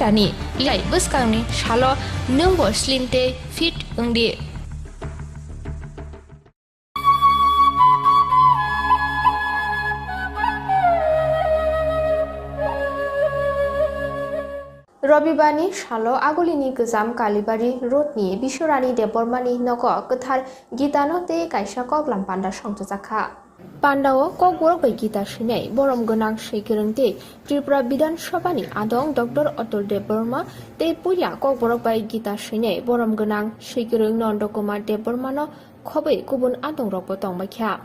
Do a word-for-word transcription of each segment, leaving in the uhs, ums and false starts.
Ani lai bwskangni salo nwngbo slim tei fit wng di. Robibani salo Agulini Gojam Kalibari Road ni Biswarani Debbarmani nogo kwthar Gitano tei kaisa koklam panda songchajakha. Pandao kokborok bai Gita swinai borom gwnang swikwrwng tei Tripura Bidhan Sabhani adong Doctor Atul Debbarma tei puila kokborok bai Gita swinai borom gwnang swikwrwng Nondo Kumar Debbarmano khobwi kubun adongrokbo tongbaikha.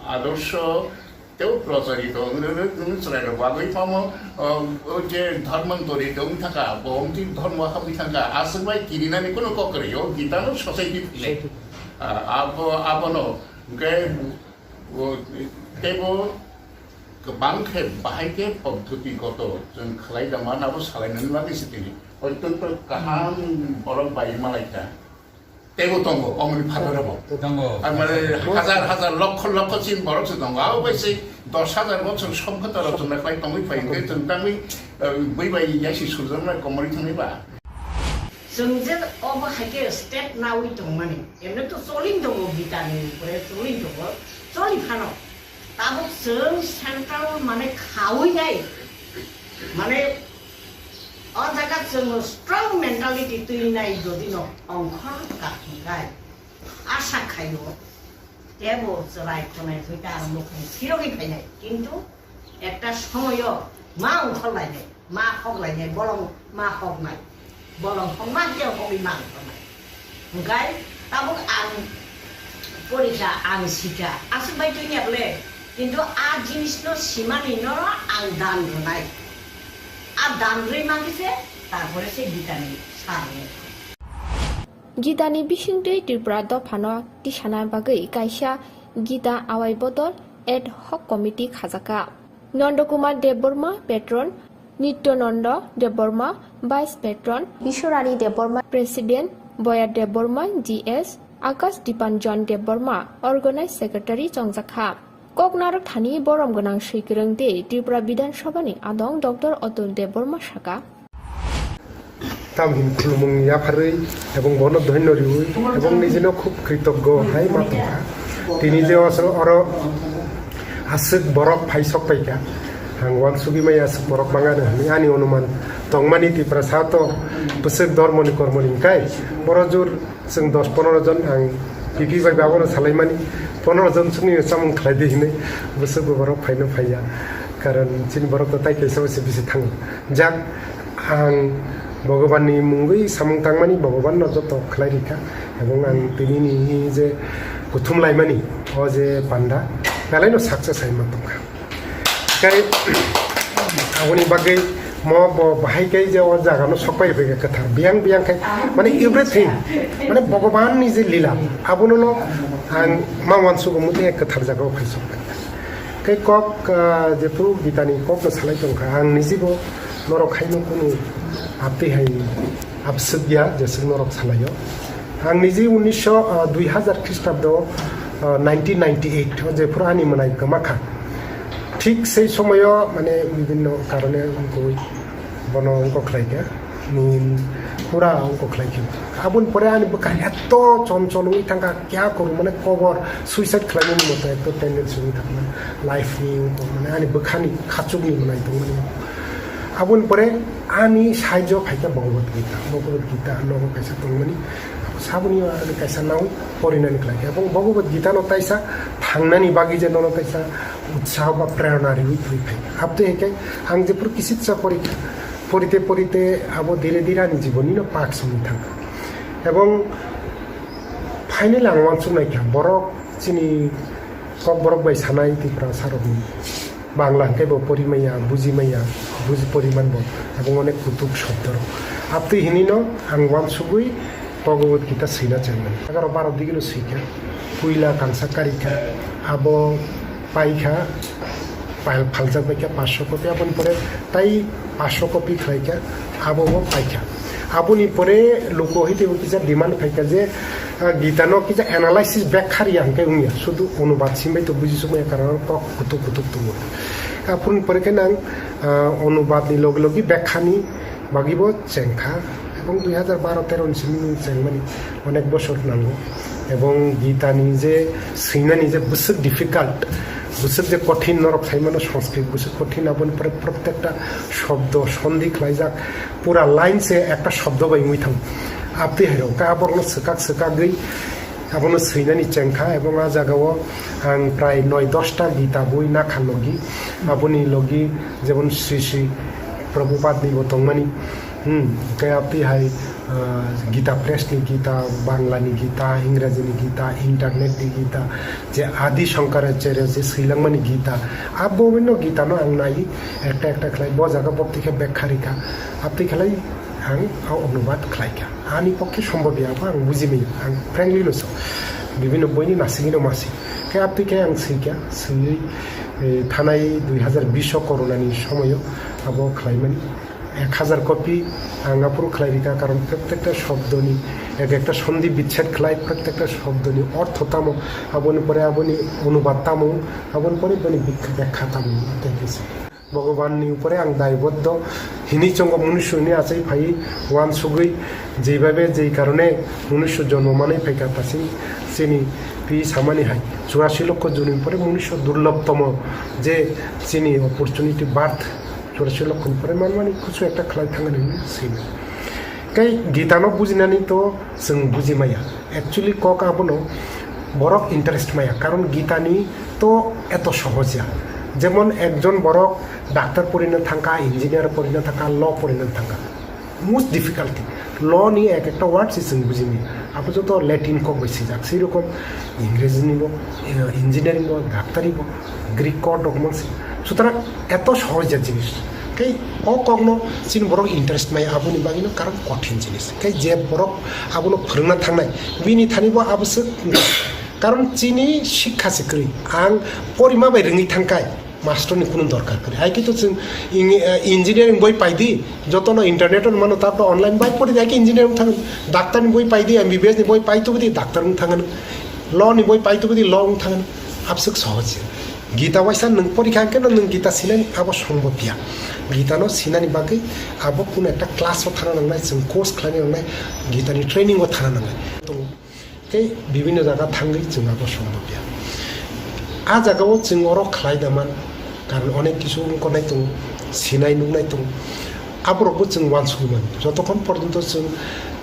Adorsho teo procharito wng chwrairok bagwi tamo, o je dhormantori tong thaka, bo omti dhormo habwi thaka, aswk bai kirinani kuno kok kwrwi, o Gitano society philai. Abo, abono hwnkhe, o, teibo kwbang khe bahai khe podhotigoto chwng khlai da man, abo salainani bagwi se tini ottonto kaham borok bai malaikha. Teibo tongo, omoni phatarabo. Tongo. Ar mane hajar hajar, lokho lokho chin borok se tongo. Abo bai se dos hajar bochor somkhoto rok chwng naklai tongwi phai hwnkhe chwng tangwi, eh, bui bai yaisi surjaknai komorwi thangwi ba. Chwng je obo hai khe step nawi tongmani. Emne to choli tongo, Gitani upore choli tongo. Choli phano. Tabuk chwng central mane khawi nai. Mane o jaga chwng strong mentality twi nai jodi no ongkhor ka hwnkhai. Asa khaio. Tebo chwrai khonai thwi ta ang nukhung phirogwi phainai. Kintu ekta somoyo ma ongkhor lainai. Ma hok lainai, bolong ma hok nai. Bolong hok ma khe hok ma hok nai. Hwnkhe tabuk ang porikha, ang sikha. Aswk bai twi ya bole. Kintu a jinis no simani no ang dan rwnai. A dan rwi ma khe se, tarpore se Gitani sa rwnai. Gitani bisingtwi Tripura dophano tisana bagwi kaisa Gita awai bodol ad hoc committee khajakha. Nondo Kumar Debbarma, Patron, Nityananda Debbarma, Vice Patron, Biswarani Debbarma, President, Boya Debbarma, G S, Akash Dipanjan Debbarma, Organize Secretary chongjakha. Kok narwk thani borom gwnang swikwrwng tei Tripura Bidhan Sabhani adong Doctor Atul Debbarma saka. Tamhin khulumung yapharwi ebong bono dhoinno riwi ebong nijino khub kritoggo hai ma tongkha. Tini je oro aswk borok phai sok paikha, ang uansugwi maya aswk borok mangano hwnwi ani onuman tongmani. Tiprasa to bwswk dhormoni kormoni hwnkhe boro jur chwng dos ponoro jon ang P P bai babono salaimani, ponoro jon chwngni chamung khlai di hinwi bwswk bo borok phaino phaiya, karon chini borok to tai kaisa se bisi thango. Jak, ang Bhagwanni mungwi samung tangmani Bhagwanno joto khlai rikha, ebong ang tinini je kuthum laimani o je panda belaino success hai ma tongkha. Kai aboni bagwi mo bo bahai kai je o jaga no sokpai rwkha kwthar biyang biyang khai, mane everything, mane Bhagwan ni je lila abono no ang ma uansugo mute kwthar jaga o khai sok. Kai kok, ah, jephuru Gita ni kok no salai tongkha, ang nijibo norok haino kunu aptwi hai abswk ya jeswk norok salaio. Ang niji unisho, ah, dui hazar Khristabo, ah, nineteen ninety-eight o jephuru ani mwnai kwma kha. Thik sei somoyo mane bibinno karone wngkui bono wngkok khlai kha. Ni pura wngkok khlai kha. Aboni pore ani bwkha eto chonchol wngwi thangkha, kya koru mane kobor suicide khlaimani moto eto tendency wngwi thangkha. Life ni wngkok mane ani bwkhani khachukni mwnai tongmani. Aboni pore ani saijo phaikha Bhagavad Gita. Bhagavad Gita nogo kaisa tongmani. Saboni aro kaisa nawi porinani khlai kha. Ebong Bhagavad Gita no taisa thangnani bagwi je nono taisa utsaho ba prerona riwi twi phai. Abtwi hai khe ang jephuru kisitsa porikha, porite porite abo dire dire ani jiboni no part songwi thangkha. Ebong finally ang uansuk naikha borok chini Kokborok bai sanai Tiprasa rokni Bangla hwnkhe bo pori maya, buji maya, buji pori manbo, ebong onek kutuk shobdo rok. Abtwi hinwi no ang uansugwi Bhagavad Gita swina chengnai. Egaroh baro digino swikha, puila kansa karikha, abo paikha, Pal-, phaljak bai kha paanch sho copy, aboni pore tai paanch sho copy khlai kha, abo bo pai kha. Aboni pore luku hai teibo kisa demand phai kha je, ah, Gita no kisa analysis, bekkha riya hwnkhe wngya, sudu onubad simbai to buji sukmaya, karon kok kutuk kutuk tongo. Aboni pore khe nang, ah, onubad ni logi logi bekkha ni bagibo chengkha, ebong dui hajar baro tero ni simi chengmani onek bosor nango. Ebong Gita ni je swinani je bwswk difficult, bwswk je kothin norok saimano Sanskrit bwswk kothin, aboni pore prottekta shobdo sondhi khlaijak, pura line se ekta shobdo bai wngwi thango. Abtwi hai rok khe aborokno swkak swkagwi abono swinani chengkha, ebong a jagao ang prai noi dosta Gita boi nakha logi, aboni logi jemon Sri Sri Prabhupada ni bo tongmani, hmm, khe abtwi hai, ah, Gita Press ni Gita, Bangla ni Gita, Ingraji ni Gita, Internet ni Gita, je Adi Shankaracharya je swilangmani Gita, abo bino Gita no ang nai, ekta ekta khlai bo jaga bokti khe bekkha rikha, abtwi khlai ang o onubad khlai kha. Ani pokkhe sombhob ya, abo ang buji maya, ang frankly no so. Bibino boini nasigi no masi. Khe abtwi khe ang swi kha, swiwi, eh, thanai dui hajar bish o corona ni somoyo abo khlaimani. Ek hajar copy ang aphuru khlai rikha, karon prottekta shobdoni ek ekta sondhi bichhed khlai, prottekta shobdoni ortho tamo, aboni pore aboni onubad tamo, aboni pore boni bik-, bekha tamo, tei kisa. Bhagwan ni upore ang daiboddo hinwi chongo, munusyoni achai phaiwi uansugwi, jeibabe jei karone munusyo jonmo manwi phaikha, tasing chini pi samani hai churasi lokho joni pore munusyo durlobtomo je chini opportunity birth churasi lokho ni pore manmani kuchu ekta khlai thangani hinwi swimani. Tei Gita no bujinani to chwng buji maya. Actually, kok abono borok interest maya, karon Gita ni to eto sohoj ya. Jemon ekjon borok doctor porina thangkha, engineer porina thangkha, law porina thangkha. Most difficulty, law ni ek ekta word se chwng buji maya. Abo joto Latin kok bai swijak. Sei rokom Ingreji ni bo, eh, engineering bo, doctor bo, Greek kok rok mangsi. Sutarang eto sohoj ya jinis. Tei o kokno chini borok interest maya, aboni bagwino karon kothin jinis. Tei je borok abono phwrwngna thangnai, bini thani bo abo swk wngkha. Karon chini sikha se kwrwi. Ang porima bai rwngwi thangkhai, master ni kunu dorkar kwrwi. Hai khe to chwng ing-, eh, engineering boi pai di, jotono internet o mano, tabto online bai pori di, hai khe engineering thang, doctor ni boi pai di, M B B S ni boi pai tubu di, doctor wng thang, law ni boi pai tubu di, law wng thang. Abswk sohoj se. Gita waisa nwng porikha hwnkhe no nwng Gita sinani abo sombhob ya. Gita no sinani bagwi abo kuno ekta class o thana nangnai, chwng course khlaina nangnai, Gita ni training o thana nangnai. Tei bibinno jaga thangwi chwng abo sombhob ya. A jaga o chwng oro khlai da man, karon onek kisu wngkor nai tongo, sinai nuknai tongo. Aborokbo chwng uansukmani. Jotokhon porjonto chwng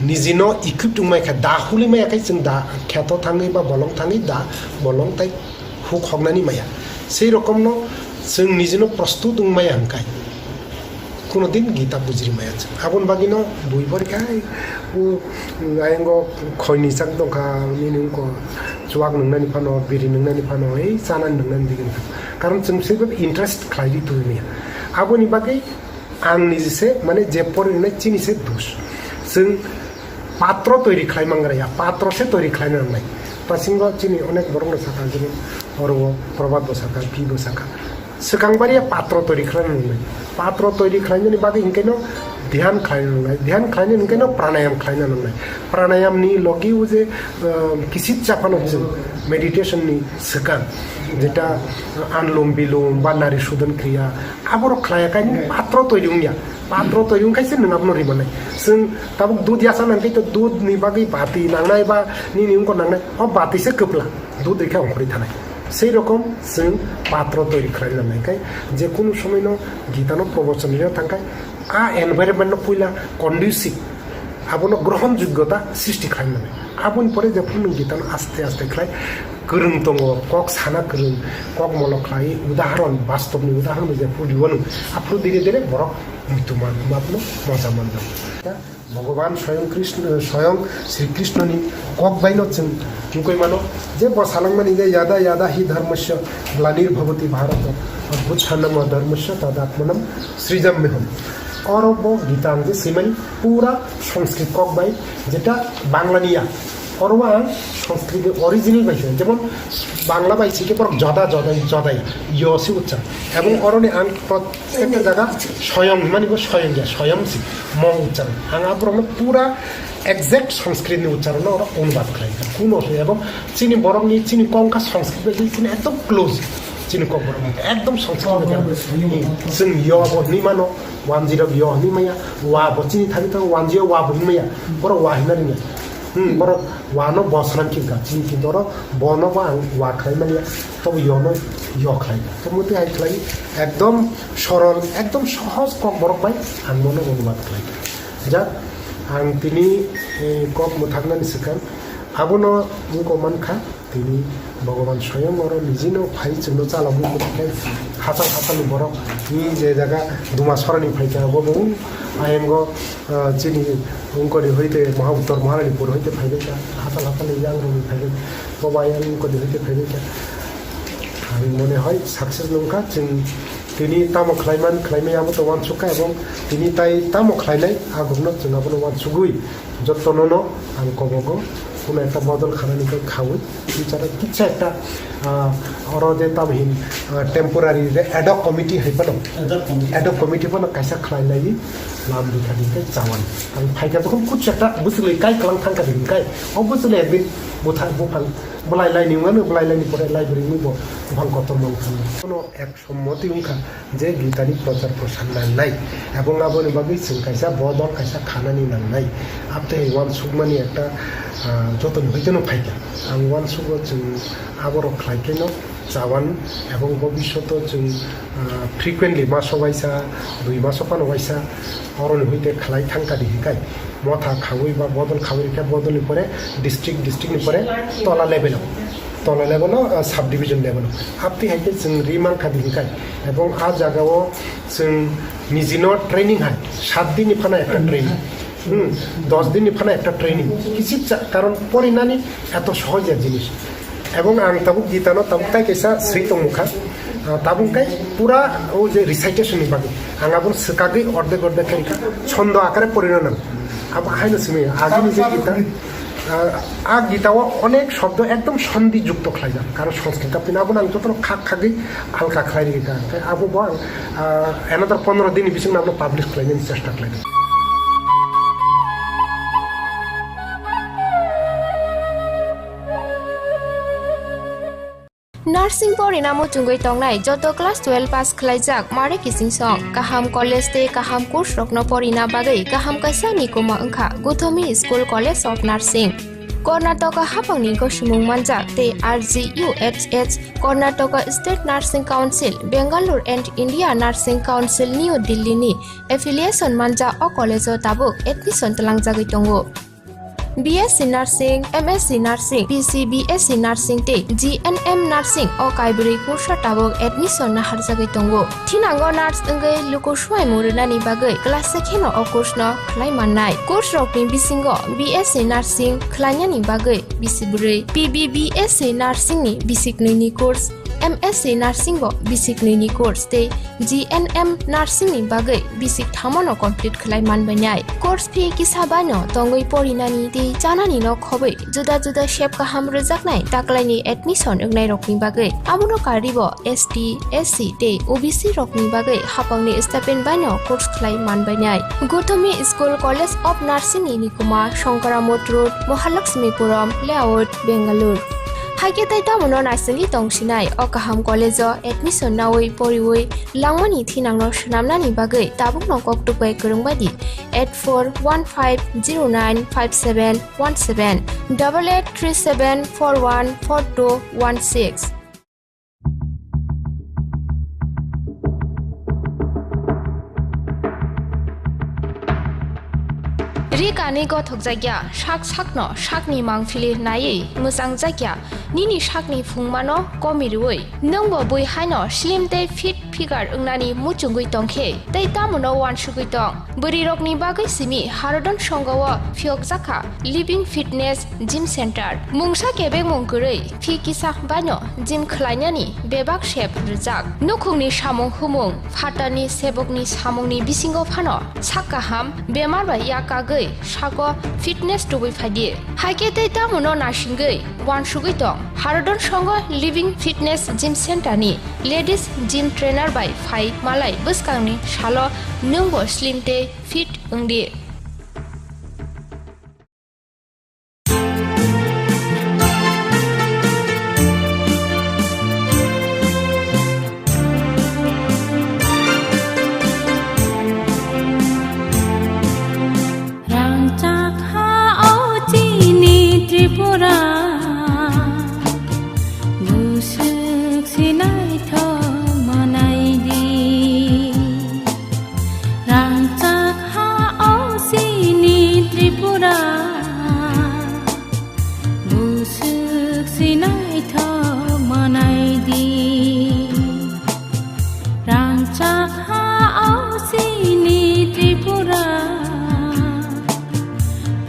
nijino equipped wngmai kha, da huli maya khe chwng da kheto thangwi ba bolong thangwi da bolong tai huk hoknani maya. Sei rokomno chwng nijino prostut wngmaya hwnkhe kuno din Gita bujiri maya chwng. Aboni bagwino bui borikha, u, ayongo khoini chak tongkha, nini wngkha chuwak nungnani phano, biri nungnani phano, ei chanani nungnani digini phano. Karon chwng swibo interest khlaiwi tongwi maya. Aboni bagwi ang niji se, mane, je pori rwnai chini se dos. Chwng patro toiri khlai mangra ya, patro se toiri khlaina nangnai. Pasingo chini onek borok no sakha, jemon oro o Prabhat bo sakha, pi bo sakha. Swkang bari ya patro toiri khlaina nangnai. Patro toiri khlainani bagwi hinkhe no dhyan khlaina nangnai. Dhyan khlaina hinkhe no pranayam khlaina nangnai. Pranayam ni logi o je, uh, kisitsa phano chwng meditation ni swkang, jeta anulom bilom ba nari sudhan kriya, aborok khlaiya khe patro toiri wngya. Patro toiri wngkhe se nwng abono ri mannai. Chwng tabuk dud yasa nangkhe to dud ni bagwi bati nangnai ba nini wngkor nangnai. O bati se kwpla, dud rikhe ongkhorwi thanai. Sei rokom chwng patro toiri khlai nangnai khe je kunu somoi no Gita no probochon rina thangkhe a environment no puila conducive, abono grohon joggota srishti khlai nangnai. Aboni pore jephuru nwng Gita no aste aste khlai kwrwng tongo, kok sana kwrwng, kok molo khlai, udahoron, bastobni udahoron jephuru riwo nwng, aphuru dire dire borok muitu man, mapno moja manjago. Bhagavan Swayam Krishna, Swayam Sri Krishna ni kok bai no chwng nukoi mano, je bo salangmani je yada yada hi dharmasya glanir bhavati bharata, abhuthanam adharmasya tadatmanam srijamyaham. Oro bo Gita ang je swimani pura Sanskrit kok bai, jeta Bangla ni ya. Oro ang Sanskrit ni original bai se, jemon Bangla bai se ke borok joda, joda, jodai, yo se uchchar. Ebong oroni ang protekta jaga soyong himani bo soyong ya, soyom se mo uchchar. Ang aborokno pura exact Sanskrit ni uchcharon no oro onubad khlai kha. Kuno se ebong chini borok ni chini kongkha Sanskrit bai chini ekdom close. Chini kok borok ekdom Sanskrit bai chini yo bo ni mano. Wanjwi rok yo hinwi maya, wa bo chini thani thango, wanjwi o wa bo hinwi maya, borok wa hinna ringya. Hmm, borok wa no bo swnam khe ka, chini kintu oro bo no bo ang wa khlai manya, tobo yo no yo khlai ka. To mutwi hai khlai ekdom sorol, ekdom sohoj kok borok bai ang mono onubad khlai ka. Ja, ang tini, eh, kok mwthaknani swkang, abono wngkok mankha. Tini Bhogoban soyong oro nijino phai chwngno chalogwi kwthai hachal hachalni borok ni je jaga Duma Sorani phaikha, abo bo ayang o, ah, chini Ungkoni hoite Maha Uttor Maharanipur hoite phaibaikha, hachal hachalni yangrokni phaibai, bobo ayang Ungkoni hoite phaibaikha. Ang mone hoi success nungkha, chwng tini tamo khlaiman khlaimaya abo to uansukha, ebong tini tai tamo khlainai agukno chwng abono uansugwi. Jotono no ang kobogo, kuno ekta bodol khanani khe khaui, future o kisa ekta, ah, oro je tamo hin, ah, temporary je ad hoc committee hai phano, ad hoc committee, ad hoc committee phano kaisa khlai lai, lam bikha di khe chawan. Ang phaikha jokhon kuchuk ekta bwswlwi kai kwlang thangkha di kai, o bwswlwi ekdin bwthar buphang bwlai laini wngmano, bwlai laini pore library ni bo buphang kotor mang thangma. Kono ek Sommoti wngkha je Gitani prochar prochar nangnai, ebong aboni bagwi chwng kaisa bodol kaisa khanani nangnai. Abtwi uansukmani ekta, ah, jotoni hoiteno phaikha. Ang uansugo chwng aborok khlai kheno chawan, ebong bobishoto chwng, ah, frequently maso waisa, dui maso phano waisa, oroni hoite khlai thangkha di hinkai. Motha khaui ba bodol khaui rikha, bodolni pore district, districtni pore tola level o, tola level o, ah, sub division level o. Abtwi hai khe chwng ri mankha di hinkai. Ebong ah jaga o chwng nijino training hai, sat din ni phano ekta training. Hmm, dos din ni phano ekta training. Kichik cha, karon porinani eto sohoj ya jinis. Ebong ang tabuk Gita no tabuk tai kaisa swi tongmukha. Ah, tabuk kai pura o je recitation ni bagwi. Ang abono swkagwi ordek ordek khe rikha. Chondo akare porino nang. Abo haino simi agini je Gita, ah, a Gita o onek shobdo ekdom sandhi jukto khlaijak. Karon Sanskrit ta pina abono ang jotono khak khagwi alka khlai rikha. Khe abo bo ang, ah, another pondro din ni bising abono publish khlainani chesta khlainai. Nursing porina muchungwi tongnai joto class twelve pass khlaijak mare kichingsong kaham college tei kaham course rokno porina bagwi kaham kaisa nikuma wngkha Guthomi School College of Nursing. Karnataka haphangni gosimung manjak tei R G U H H, Karnataka State Nursing Council, Bangalore and India Nursing Council, New Delhi ni affiliation manjak o college o tabuk admission twlangjagwi tongo. B S C Nursing, M S C Nursing, P C B S C Nursing tei G N M Nursing o kaibrwi kursa tabuk admission naharjagwi tongo. Thinango nurse wngwi luku swimung rwnani bagwi class se kheno o course no khlai mannai. Course rokni bisingo B S C Nursing khlainani bagwi bisi bwrwi, P B B S C Nursing ni bisi knwi ni course, M S C Nursing bo bisi knwi ni course tei G N M Nursing ni bagwi bisi thamo no complete khlai manbainai. Course fee kisa bai no tongwi porinani tei chanani no khobwi juda juda sep kaham rwjaknai taklaini admission wngnairokni bagwi. Abono karwibo S T, S C tei O B C rokni bagwi haphangni stipend baino course khlai manbainai. Guthomi School College of Nursing ni nikuma Shankaramot Road, Mahalakshmipuram Layout, Bangalore. Haikhe tai tamono naisingwi tongsinai o kaham college o admission naui poriui langmani thinangno swnamnani bagwi tabukno koktuk bai kwrwng bai di. Eight four one five zero nine five seven one seven, double eight three seven four one four two one six. Ri kani gothok jakya, sak sakno sakni mangphili naiwi mwchang jakya, nini sakni phungmano komi rwui. Nwngbo bui haino slim tei fit figure wngnani muchungwi tongkhe tei tamono wansugwi tong. Bwrwirokni bagwi simi Harodon Songho o phiyokjakha Living Fitness Gym Center. Mungsa kebengmung kwrwi phi kisa baino gym khwlainani bebak sep rwjak. Nukhungni samung humung, phatarni sebokni samungni bisingo phano sak kaham, bemar bai yak kagwi sago fitness tubui phaidi. Haikhe tei tamono nasingwi wansugwi tong. Harodon Songho Living Fitness Gym Center ni ladies gym trainer bai phai malai bwskangni salo nwngbo slim tei fit wngdi. Rangchak ha o chini Tripura, buswk se naithok manai di. Rangchak ha o chini Tripura, buswk se naithok manai di. Rangchak ha o chini Tripura,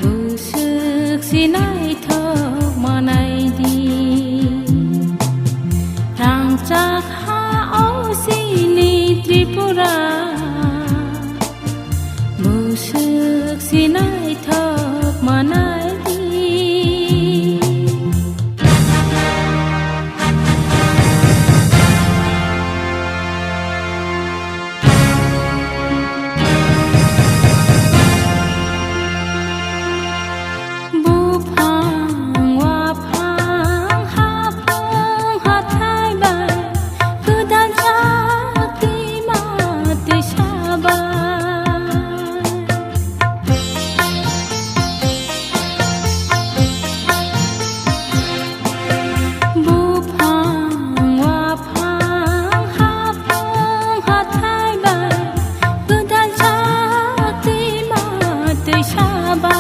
buswk se naithok manai di. Rangchak ha o chini Tripura, buswk se naithok manai di. Buphang, waphang, haphang, hathai bai, gwdal jak twima twisa bai. Buphang, waphang, haphang, hathai bai, gwdal jak twima twisa bai,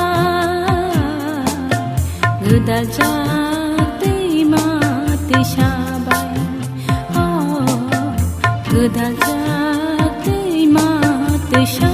gwdal jak twima twisa bai, oh, gwdal jak twima twisa